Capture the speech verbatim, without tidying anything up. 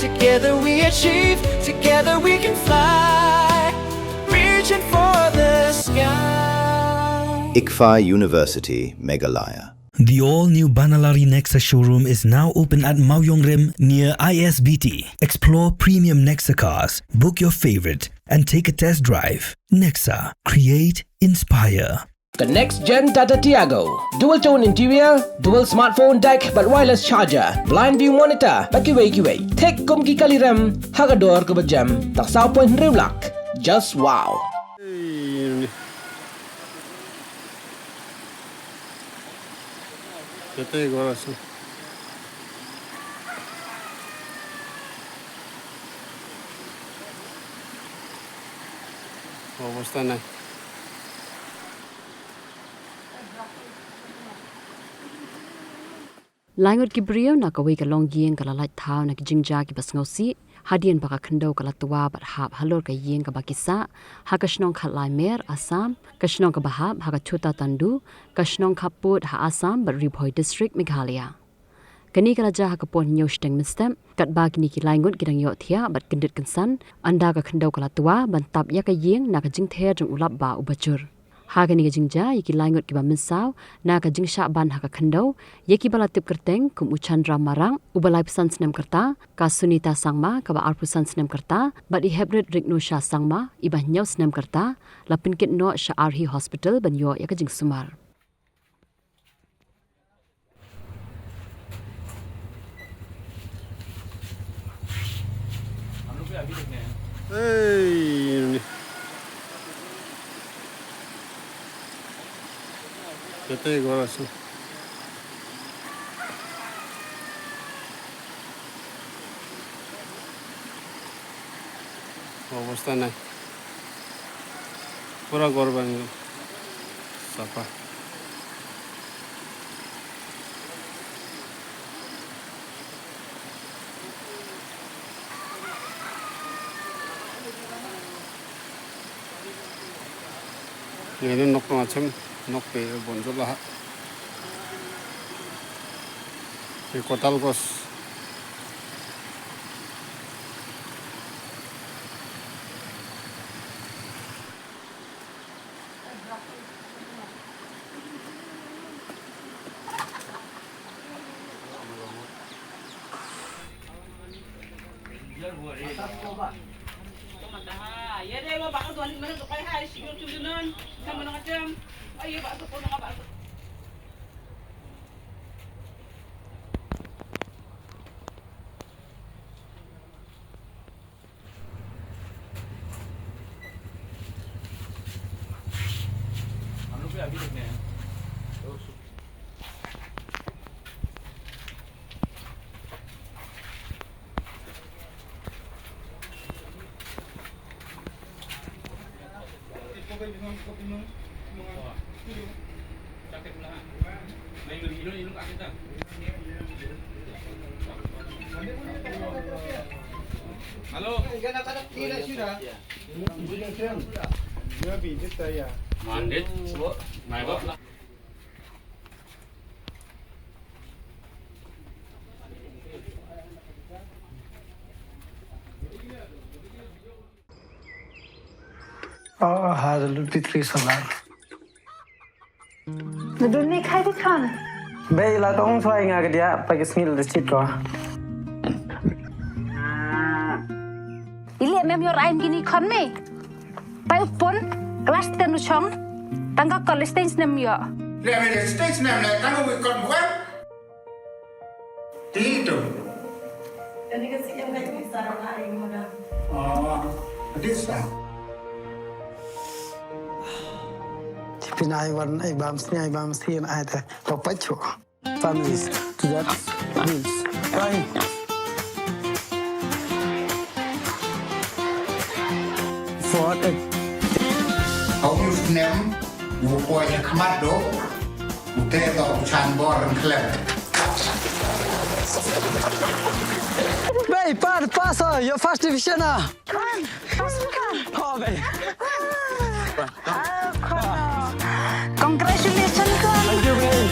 Together we achieve, together we can fly, reaching for the sky. ICFAI University, Meghalaya. The all-new Banalari Nexa showroom is now open at Mawjongrim near I S B T. Explore premium Nexa cars, book your favorite, and take a test drive. Nexa, create, inspire. The next gen Tata Tiago. Dual tone interior, dual smartphone deck, bad wireless charger, blind view monitor, bad kiwei kiwei. Thik kum ki kali rem, ha ka dor kaba jem, tang saw point hynriew lak. Just wow. Kete gora su. Obostha nai. Lai ngut ki briew na kawei ka longïing ka la lait thaw na ki jingjia kiba sngewsih hadien ba ka khyndew ka la twa bad hap halor ka ïing kaba ki sah ha ka shnong Khatlai Mer, Assam, ka shnong kaba hap ha ka Chhota Tandu, ka shnong Khappud ha Assam bad Ri Bhoi District, Meghalaya. Kane ka la jia ha ka por hynñiew shiteng mynstep, katba kine ki lai ngut ki dang ïohthiah bad kyndit kynsan ynda ka khyndew ka la twa ban tap ïa ka ïing na ka jingther jong u lap bah uba jur. Ha kane ka jingjia, ïa ki lai ngut kiba mynsaw na ka jingshah ban ha ka khyndew, ïa kiba la tip kyrteng kum u Chandra Marang, uba laiphew san snem ka rta, ka Sunita Sangma, kaba arphew san snem ka rta, bad i Heprit Riknosha Sangma, iba hynñiew snem ka rta, la pynkit noh sha Arhi Hospital ban ïoh ïa ka jingsumar. Hey, ini. Kete gora su. Obostha nai. Pura ghor bhang safa. Ïa, ïa, nok nongchem, nok te bun jylla ha. Ïa, kotal kos. Hello. Mandate. Oh, ha, the Lutfi three solar. Nadun ni khai di khan. Bei la tong soi nga ka dia pa ki sngil di chit ko. Ili mem yor ain kini khon me. Pai u pun, class ten u chong, tang ka college stage nem ïoh. Le me stage nem le, tang u kon buan. Ti tu. Kani ka si em ka ni sa ra ai mo da. Oh, ti sa. Ti pin ai wan ai bam sni ai bam sni ai te. Papa chu. Families to that bills. Fine. For a Hau yu snem, yu poi yu khmat do, u te do u chan bor ren klem. Bei, pa, pass, oh, your first division, ah. Come on, come on, come on. Oh, bei. Oh, come on. Congratulations, come on. Thank you, bei.